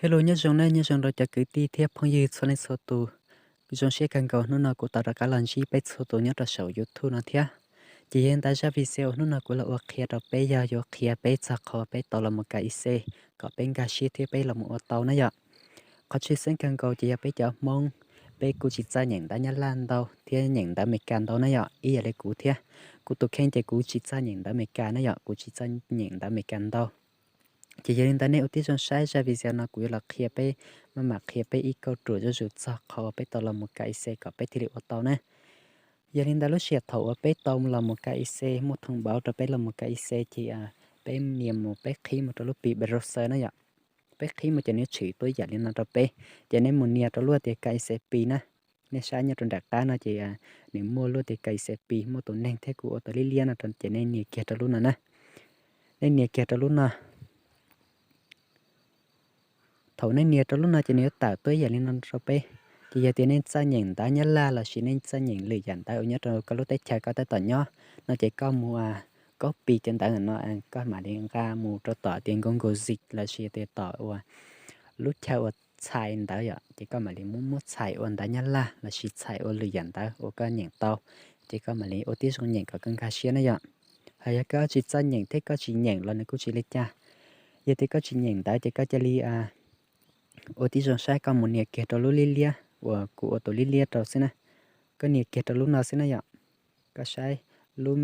Hello, nyob zoo nej, nyob zoo rau cov kwv tij thiab phooj ywg txhua leej txhua tus. Zoo siab kawg nkaus hnub no kuv tau rov qab los ntsib peb txhua tus nyob rau saum YouTube no thiab. Ces yog li ntawd zaj video uas hnub no kuv los ua qhia rau peb yog yuav qhia peb txog qhov peb tau los mus ka ic kom peb nkag siab thiab peb los mus ua tau na yom. Qhov tshwj xeeb kawg nkaus ces yog peb cov Hmoob, peb kuj tsis txawj nyeem ntawv Nyab Laj ntau thiab nyeem ntawv Amelikas ntau na yom, ib yam li kuv thiab. Kuv tus kheej ces kuv tsis txawj nyeem ntawv Amelikas na yom, kuv tsis txawj nyeem ntawv Amelikas ntau. Ces yog li ntawd nej ua tib zoo saib zaj video no kuv yuav los qhia peb, maj mam qhia peb ib kauj ruam zuj zus txog qhov uas peb tau los mus ka ic kom peb thiaj li ua tau na. Yog li ntawd lub sij hawm thaum uas peb tau los mus ka ic, muaj thoo npauv rau peb los mus ka ic ces peb nias mus, peb qhib mus rau lub pi browser na yom. Peb qhib mus ces nws tshwm tuaj ib yam li no rau peb, ces nej mus nias rau lub tias ka ic pi na. Nej saib nyob rau nram qab no ces nws muaj lub tias ka ic pi, muaj tus neeg thiab kuv ua tus liab liab no rau, ces nej nias kiag rau lub no na. Nej nias kiag rau lub no. Thaum nej nias rau lub no ces nws yuav tawm tuaj ib yam li no rau peb. Ces yog tias nej txawj nyeem ntawv Nyab Laj lossis nej txawj nyeem lwm yam ntawv uas nyob rau koj lub teb chaws koj tab tom nyob no ces koj mus copy cov ntawv ntawm no, koj mam li nqa mus rau tom tias Google Sheets lossis tias tom uas lub chaw uas txhais ntawv yom, ces koj mam li muab muab txhais ua ntawv Nyab Laj lossis txhais ua lwm yam ntawv uas koj nyeem tau, ces koj mam li ua tib zoo nyeem kom koj nkag siab na yom. Hos yog koj tsis txawj nyeem thiab koj tsis nyeem los nws kuj tsis li cas. Yog tias koj tsis nyeem ntawv ces koj cia li ua tib zoo saib, koj mus nias kiag rau lub liab liab uas kuv ua tus liab liab rau xwb na. Koj nias kiag rau lub no xwb na yom. Koj saib lub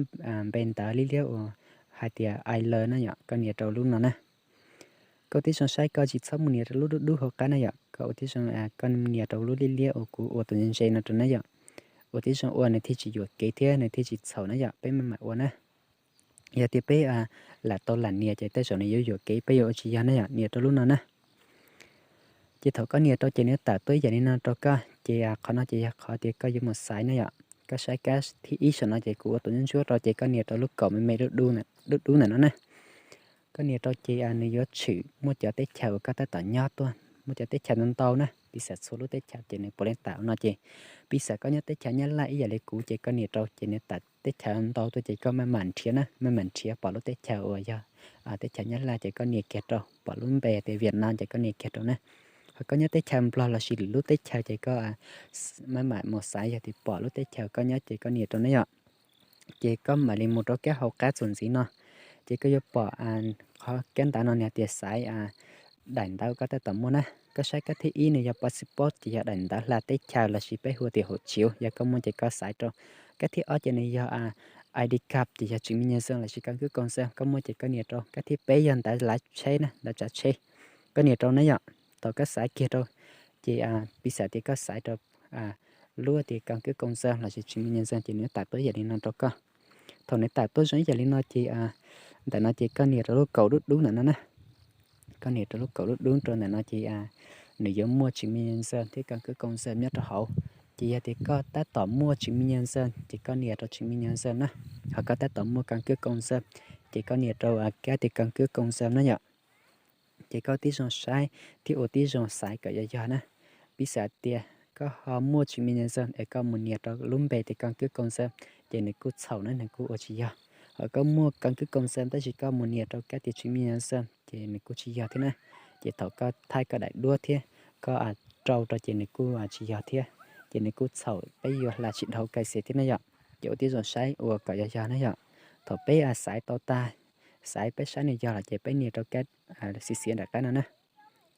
npe ntawv liab liab uas hais tias I learn na yom, koj nias rau lub no na. Koj ua tib zoo saib, koj tsis txhob mus nias rau lub dub dub hauv qab na yom, koj ua tib zoo, koj nias rau lub liab liab uas kuv ua tus ntse ntse no rau na yom. Ua tib zoo ua nws thiaj tsis yuam kev thiab nws thiaj tsis txhaum na yom, peb maj mam ua na. Yog tias peb lam tau lam nias ces tej zaum nws yuav yuam kev peb yuav ua tsis yog na yom, nias rau lub no na. Ces thaum koj nias rau ces nws tawm tuaj ib yam li no rau koj, ces qhov no ces yog qhov tias koj yuav mus xaiv na yom. Koj saib kab thib ib saum no ces kuv ua tus ntsuab ntsuab rau, ces koj nias rau lub kaum me me dub dub ntawm no na. Koj nias rau ces nws yuav tshwm muaj cov teb chaws uas koj tab tom nyob tuaj, muaj cov teb chaws ntau ntau na, piv xam txhua lub teb chaws ces nws puav leej tawm no ces, piv xam koj nyob teb chaws Nyab Laj ib yam li kuv ces koj nias rau ces nws tawm teb chaws ntau tuaj ces koj maj mam nrhiav na, maj mam nrhiav pom lub teb chaws uas yog teb chaws Nyab Laj ces koj nias kiag rau, pom lub npe tias Vietnam ces koj nias kiag rau na. Hos koj nyob teb chaws Nplog lossis lwm lub teb chaws ces koj maj mam mus xaiv, yog tias pom lub teb chaws koj nyob ces koj nias rau na yom. Ces koj mam li mus rau kab hauv qab txuas ntxiv no, ces koj yuav pom qhov kab ntawv no nws tias xaiv daim ntawv koj tab tom muaj na. Koj saib kab thib ib nws yog passport ces yog daim ntawv hla teb chaws lossis peb hu tias hộ chiếu, yog koj muaj ces koj xaiv rau. Kab thib ob ces nws yog ID card ces yog chứng minh nhân dân lossis căn cước công dân, koj muaj ces koj nias rau. Kab thib peb yog ntawv lav tsheb na, ntawv tsav tsheb, koj nias rau na yom. Thaum koj xaiv kiag rau ces piv xam tias koj xaiv rau lub tias căn cước công dân lossis chứng minh nhân dân ces nws tawm tuaj ib yam li no rau koj. Thaum nws tawm tuaj zoo ib yam li no ces ntawm no ces koj nias rau lub kaum dub dub ntawm no na. Koj nias rau lub kaum dub dub rau ntawm no ces nws yuav muaj chứng minh nhân dân thiab căn cước công dân nyob rau hauv. Ces yog tias koj tab tom muaj chứng minh nhân dân ces koj nias rau chứng minh nhân dân na. Hos koj tab tom muaj căn cước công dân ces koj nias rau kab tias căn cước công dân na yom. Ces koj tib zoo saib thiab ua tib zoo xaiv kom yog yog na. Piv xam tias koj ho muaj chứng minh nhân dân es koj mus nias rau lub npe tias căn cước công dân ces nws kuj txhaum na, nws kuj ua tsis yog. Hos koj muaj căn cước công dân tab sis koj mus nias rau kab tias chứng minh nhân dân ces nws kuj tsis yog thiab na. Ces thaum koj thaij koj daim duab thiab koj rau rau ces nws kuj tsis yog thiab, ces nws kuj txhaum, peb yuav hla tsis dhau cai xiv thiab na yom. Ces ua tib zoo saib ua kom yog yog na yom. Thaum peb xaiv tau tag, xaiv peb saib nws yog lawm ces peb nias rau kab xiv xiav nram qab no na.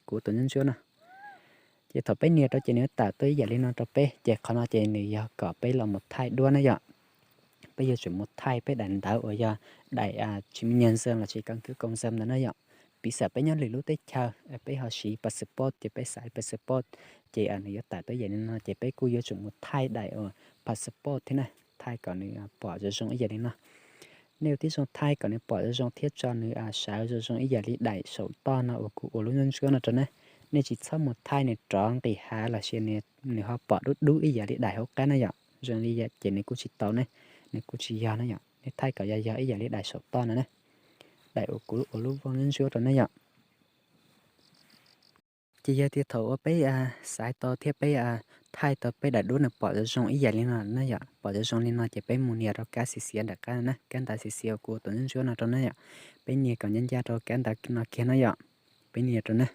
Kuv tus ntsuab ntsuab no. Ces thaum peb nias rau ces nws tawm tuaj ib yam li no rau peb, ces qhov no ces nws yog kom peb los mus thaij duab na yom. Peb yuav tsum mus thaij peb daim ntawv uas yog daim chứng minh nhân dân lossis căn cước công dân ntawd na yom. Piv xam peb nyob lwm lub teb chaws, peb ho siv passport ces peb xaiv passport, ces nws yuav tawm tuaj ib yam li no ces peb kuj yuav tsum mus thaij daim uas passport thiab na, thaij kom nws pom zoo zoo ib yam li no. Nej ua tib zoo thaij kom nws pom zoo zoo thiab tso nws sawv zoo zoo ib yam li daim saum toj no uas kuv ua lub ntsuab ntsuab no rau na. Nej tsis txhob mus thaij nws rov nqis hav lossis nws ho pom dub dub ib yam li daim hauv qab na yom, zoo li ces nws kuj tsis tau ne, nws kuj tsis yog na yom. Nej thaij kom yog yog ib yam li daim saum toj no na, daim uas kuv ua lub ntsuab ntsuab rau na yom. Ces yog tias thaum uas peb xaiv tau thiab peb thaij tau peb daim duab nws pom zoo zoo ib yam li no na yom, pom zoo zoo li no ces peb mus nias rau kab xiv xiav nram qab no na, kab ntawv xiv xiav uas kuv ua tus ntsuab ntsuab no rau na yom. Peb nias kom ncaj ncaj rau kab ntawv no kiag na yom. Peb nias rau na.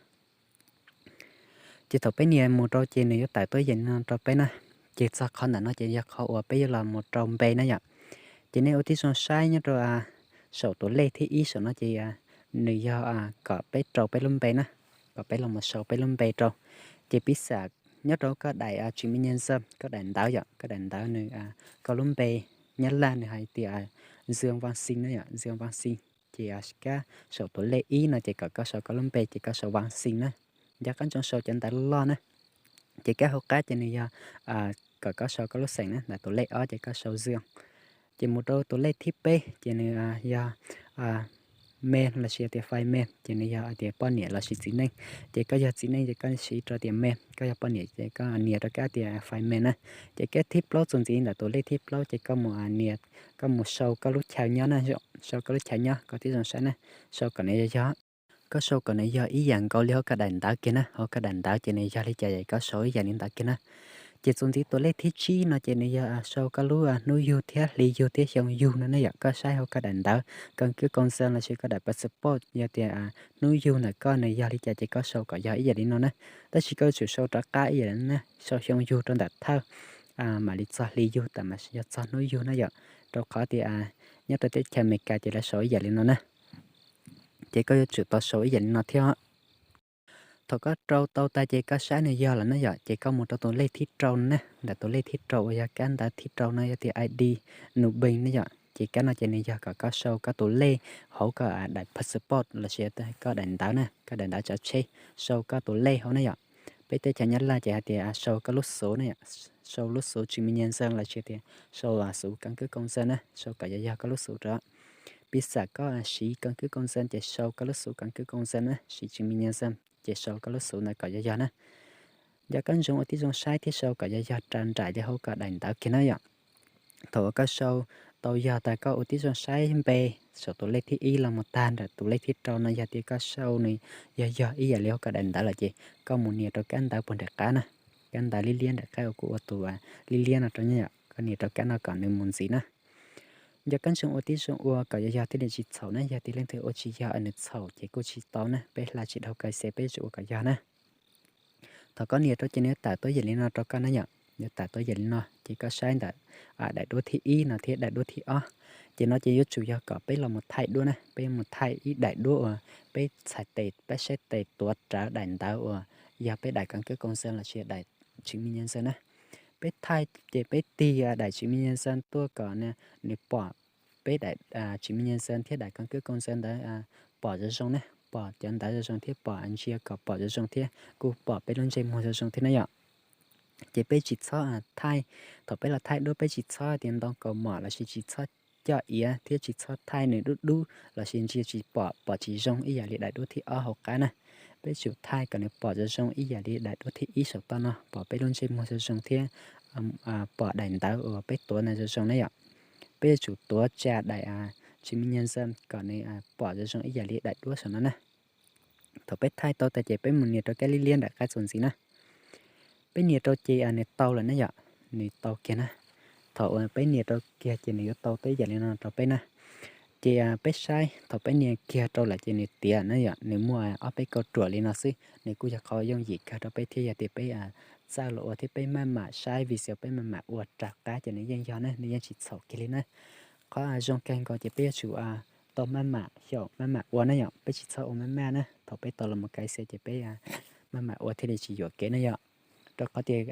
Ces thaum peb nias mus rau ces nws yuav tawm tuaj ib yam li no rau peb na. Ces txog qhov ntawm no ces yog qhov uas peb yuav los mus rau npe na yom. Ces nej ua tib zoo saib nyob rau saum tus lej thib ib saum no ces nws yog kom peb rau peb lub npe na, kom peb los mus sau peb lub npe rau. Ces piv xam nyob rau koj daim chứng minh nhân dân, koj daim ntawv yom, koj daim ntawv nws, koj lub npe Nyab Laj nws hais tias Dương Văn Sinh na yom, Dương Văn Sinh. Ces kab saum tus lej ib no ces kom koj sau koj lub npe ces koj sau Văn Sinh na. Nco qab ntsoov sau cov ntawv loj na. Ces kab hauv qab ces nws yog kom koj sau koj lub xeem na, ntawm tus lej ob ces koj sau Dương. Ces mus rau tus lej thib peb ces nws yog mem lossis tias fai mem, ces nws yog hais tias poj niam lossis txiv neej. Ces koj yog txiv neej ces koj siv rau tias mem, koj yog poj niam ces koj nias rau kab tias fai mem na. Ces kab thib plaub txuas ntxiv ntawm tus lej thib plaub ces koj mus nias, koj mus sau koj lub chaw nyob na, sau koj lub chaw nyob, koj tib zoo saib na, sau kom nws yog yog, koj sau kom nws yog ib yam nkaus li hauv koj daim ntawv kiag na, hauv koj daim ntawv ces nws yog li cas ces koj sau ib yam li ntawd kiag na. Ces txuas ntxiv tus lej thib tsib no ces nws yog sau koj lub hnub yug thiab hli yug thiab xyoo yug no ne yom, koj saib hauv koj daim ntawv căn cước công dân lossis koj daim passport yog tias hnub yug ntawm koj nws yog li cas ces koj sau kom yog ib yam li no na. Tab sis koj yuav tsum sau rov qab ib yam li no na, sau xyoo yug rau ntawm thawj mam li txog hli yug tam mam yog txog hnub yug na yom, rau qhov tias nyob rau teb chaws Amelikas ces lawv sau ib yam li no na. Ces koj yuav tsum tau sau ib yam li no thiab. Thaum koj rau tau tas ces koj saib nws yog lawm na yom, ces koj mus rau tus lej thib rau no na, ntawm tus lej thib rau uas yog kab ntawv thib rau no yog tias ID nộp binh ne yom, ces kab no ces nws yog kom koj sau koj tus lej hauv koj daim passport lossis koj daim ntawv na, koj daim ntawv tsav tsheb, sau koj tus lej hauv na yom. Peb teb chaws Nyab Laj ces hais tias sau koj lub số ne yom, sau lub số chứng minh nhân dân lossis tias sau số căn cước công dân na, sau kom yog yog koj lub số rau. Piv xam koj siv căn cước công dân ces sau koj lub số căn cước công dân na, siv chứng minh nhân dân ces sau koj lub số ntawd kom yog yog na. Nco koj ntsoov ua tib zoo saib thiab sau kom yog yog raws nraim li hauv koj daim ntawv kiag na yom. Thaum uas koj sau tau yog tas koj ua tib zoo saib npe saum tus lej thib ib los mus tag nram tus lej thib rau no yog tias koj sau nws yog yog ib yam li hauv koj daim ntawv lawm ces koj mus nias rau kab ntawv puag nram qab na, kab ntawv liab liab nram qab uas kuv ua tus liab liab no rau, koj nias rau kab no kom nws mus ntxiv na. Nco koj ntsoov ua tib zoo ua kom yog yog thiaj li tsis txhaum na, yog tias leej twg ua tsis yog nws txhaum ces kuj tsis tau na, peb hla tsis dhau kais xes peb yuav tsum ua kom yog na. Thaum koj nias rau ces nws yuav tawm tuaj yam li no rau koj na yom, nws tawm tuaj yam li no ces koj saib ntawm daim duab thib ib no thiab daim duab thib ob. Ces no ces yuav tsum yog kom peb los mus thaij duab na, peb mus thaij ib daim duab uas peb txhais tes peb saib tes tuav rawv daim ntawv uas yog peb daim căn cước công dân lossis daim chứng minh nhân dân na. Peb thaij ces peb tig daim chứng minh nhân dân tuaj kom nws pom peb daim chứng minh nhân dân thiab daim căn cước công dân ntawd pom zoo zoo na, pom cov ntawv zoo zoo thiab pom ntsia kom pom zoo zoo thiab kuj pom peb lub ntsej muag zoo zoo thiab na yom. Ces peb tsis txhob thaij, thaum peb los thaij duab peb tsis txhob tias ntoo kaus mom lossis tsis txhob coj iav thiab tsis txhob thaij nws dub dub lossis ntsia tsis pom, pom tsis zoo ib yam li daim duab thib ob hauv qab na. Peb tsum thaij kom nws pom zoo zoo ib yam li daim duab thib ib saum toj no, pom peb lub ntsej muag zoo zoo thiab pom daim ntawv uas peb tuav ntawd zoo zoo na yom. Peb yuav tsum tuav tsa daim chứng minh nhân dân kom nws pom zoo zoo ib yam li daim duab saum no na. Thaum peb thaij tau tas ces peb mus nias rau kab liab liab nram qab txuas ntxiv na. Peb nias rau ces nws tau lawm na yom, nws tau kiag na. Thaum uas peb nias rau kiag ces nws yuav tau tib yam li no rau peb na. Ces peb saib thaum peb nias kiag rau lawm ces nws tiav na yom, nws muaj ob peb kauj ruam li no xwb, nws kuj yog qhov yooj yim kawg rau peb thiab yog tias peb txawj los ua thiab peb maj mam saib video peb maj mam ua raws qab ces nws yeej yog na, nws yeej tsis txhaum kiag li na. Qhov zoo kawg nkaus ces peb yuav tsum tau maj mam xyaum maj mam ua na yom, peb tsis txhob ua maj maj na, thaum peb tau los mus kais xes ces peb maj mam ua thiaj li tsis yuam kev na yom. Rau qhov tias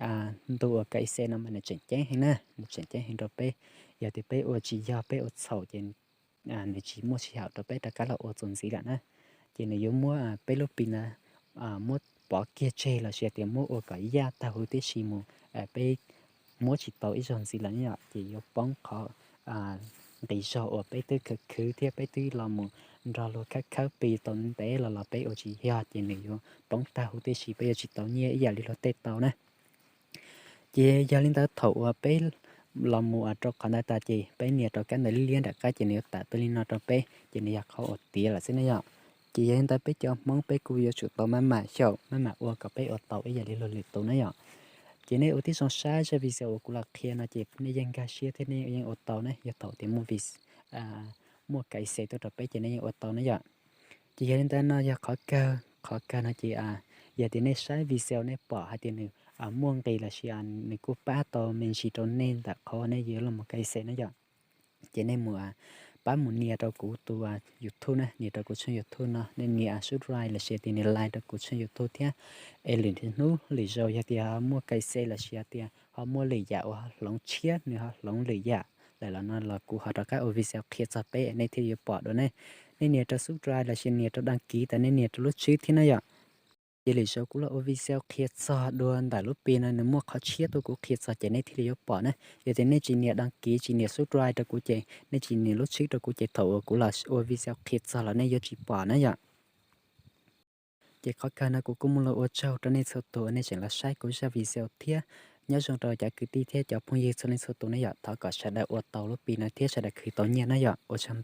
ntu uas kais xes no mas nws tseem ceeb heev na, nws tseem ceeb heev rau peb. Yog tias peb ua tsis yog peb ua txhaum ces nws tsis muaj sij hawm rau peb rov qab los ua txuas ntxiv lawm na. Ces nws yuav muab peb lub pi ntawd muab pov kiag tseg lossis tias muab ua kom yaj tag huv tib si mus, peb muab tsis tau ib zaug ntxiv lawm yom, ces yuav poob qhov nqis zog uas peb twb khwv khwv thiab peb twb los mus nrog luag khawb khawb pi tau ntev los los peb ua tsis yog ces nws yuav poob tag huv tib si, peb yuav tsis tau nyiaj ib yam li luag tej tau na. Ces yog li ntawd thaum uas peb los mus rau qhov ntawd tas ces peb nias rau kab ntawv liab liab nram qab ces nws yuav tawm tuaj li no rau peb ces nws yog qhov uas tiav lawm xwb na yom. Ces yog li ntawd peb cov Hmoob peb kuj yuav tsum tau maj mam xyaum maj mam ua kom peb ua tau ib yam li luag lwm tus na yom. Ces nej ua tib zoo saib zaj video uas kuv los qhia no ces nej yeej nkag siab thiab nej yeej ua tau na, yog thaum tias muaj vi, muaj kais xes tuaj rau peb ces nej yeej ua tau na yom. Ces yog li ntawd no yog qhov kawg, qhov kawg no ces Yog tias nej saib video nej pom hais tias nws muaj nqis los sis nws kuj pab tau me ntsis rau nej ntawm qhov nej yuav los mus cai xe na yom, ces nej mus pab mus nias rau kuv tus YouTube na, nias rau kuv tshooj YouTube no, nej nias subscribe los sis tias nias like rau kuv tshooj YouTube thiab. Es lwm hnub lwm zaus yog tias ho muaj cai xe los sis tias ho muaj lwm yam uas ho hloov tshiab, nws ho hloov lwm yam lawm los no los kuv ho rov qab ua video qhia txog peb nej thiaj yuav pom dua ne. Nej nias rau subscribe los sis nias rau đăng ký tas nej nias rau lub tswb thiab na yom. Ces lwm zaus kuv los ua video qhia txog dua ntawm lub Pi no nws muaj qhov tshiab tuaj kuv qhia txog ces nej thiaj li yuav pom na. Yog tias nej tsis nias đăng ký, tsis nias subscribe rau kuv ces nej tsis nias lub tswb rau kuv ces thaum uas kuv los ua video qhia txog los nej yuav tsis pom na yom. Ces qhov kawg no kuv kuj muaj lus ua tsaug rau nej txhua tus uas nej tseem los saib kuv zaj video thiab. Nyob zoo rau cov kwv tij thiab cov phooj ywg txhua leej txhua tus na yom, thov kom sawv daws ua tau lub Pi no thiab sawv daws khwv tau nyiaj na yom. Ua tsaug ntau.